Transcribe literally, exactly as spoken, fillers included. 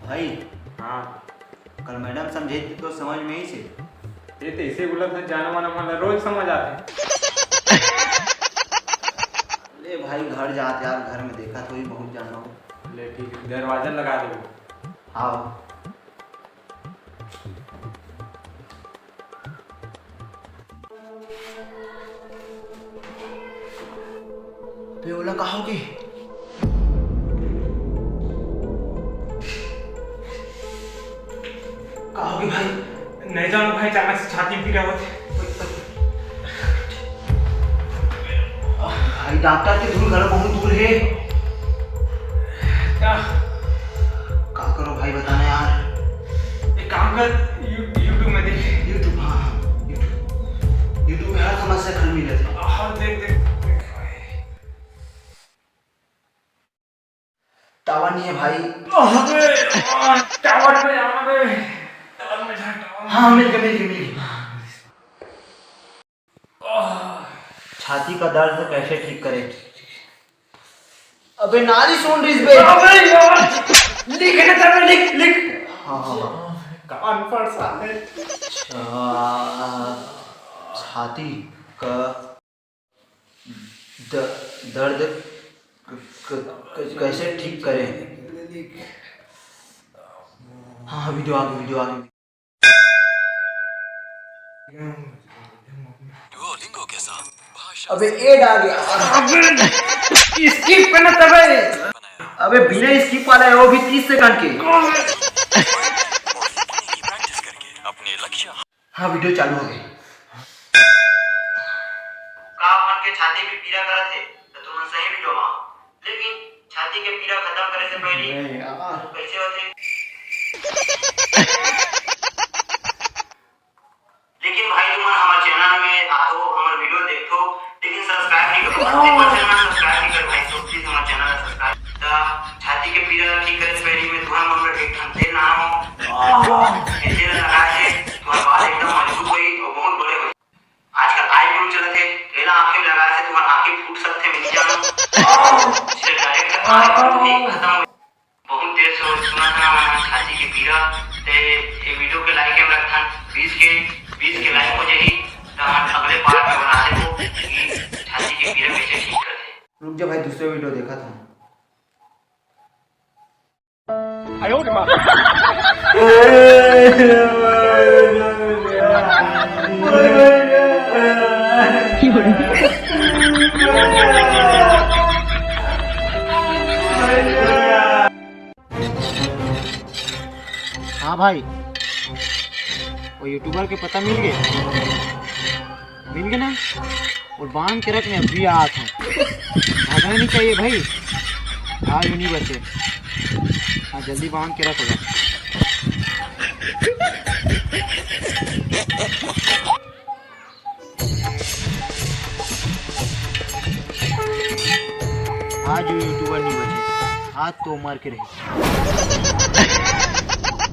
भाई, हाँ। कल मैडम समझे थे तो समझ में ही से। ये तो ऐसे बोला था, जाना माना वाला रोज समझ आते। ले भाई, घर जात यार, घर में देखा तो ही बहुत जाना हो। ले ठीक है, दरवाजा लगा दे। हाँ। तो ये ओला का होगे? का होगे भाई? नहीं जानो भाई, अचानक से छाती पीरा होत हे। भाई, डॉक्टर के धुन घर बहुत दूर हे। का? का करो भाई, बताना यार। एक काम कर, यू-, YouTube में देख। YouTube, हाँ, हाँ, YouTube। YouTube में हर समस्या के हल मिलत हे। हाँ, देख, देख, देख। टावर नहीं है भाई। अबे यार, टावर में जाना बे। टावर में जा, टावर में। हाँ, मिल गए, मिल गए, मिल गए। छाती का दर्द कैसे ठीक करें? अबे नारी सुन रही बे। अबे यार, लिख ना, तब लिख, लिख। हाँ, हाँ, हाँ। कान पड़ साले। अच्छा, छाती का द-, दर्द क-, क-, क-, कैसे ठीक करें? हाँ, हाँ, वीडियो आ गई, वीडियो आ गई। Duolingo के साथ भाषा अबे एड आ गया। अबे स्किप करना तबे। अबे बिना स्किप वाला है वो भी तीस सेकंड के। और लिखने की प्रैक्टिस करके अपने लक्ष्य हाँ, वीडियो चालू हो गई। का अपन के छाती में पीरा करत हे, त तुमन सही वीडियो में आओ। लेकिन छाती के पीरा खत्म करे से पहले अरे यार। कैसे होथे? लेकिन भाई, तुमन हमारे चैनल में आथो, हमारे वीडियो देखथो, लेकिन सब्सक्राइब नहीं करो। अगर तुमन चैनल सब्सक्राइब नहीं कर भाई, तो प्लीज हमारे चैनल सब्सक्राइब। त छाती के पीरा ठीक करे से पहले मैं तुमन मन एक ठन तेल नहाओ। ये तेल लगाए से तुम्हारा बाल एकदम मजबूत होई और बहुत बड़े होई। आजकल आई क्रीम चलत हे, एला आंखें में लगाए से तुम्हारा आंखें फूट सकथे, मिल जानो। इससे डायरेक्ट आई क्रीम ही खत्म हो। बहुत देर से सुना था मैं छाती के पीरा, ते ये वीडियो के लाइक हम रखथन बीस के, बीस के लाइक हो जाही, त हम अगले पार्ट में बना देबो कि छाती के पीरा कैसे ठीक करथे। रुक जा भाई, दूसरे वीडियो देखा था। हाँ भाई, वो यूट्यूबर के पता मिल गए, मिल गए ना? और बांध के रख, मैं अभी आत हूँ। भागना नहीं चाहिए भाई। हाँ, यूं नहीं बचे। हाँ, जल्दी बांध के रख। आज यूट्यूबर नहीं बचे, आज तो मर के रहे।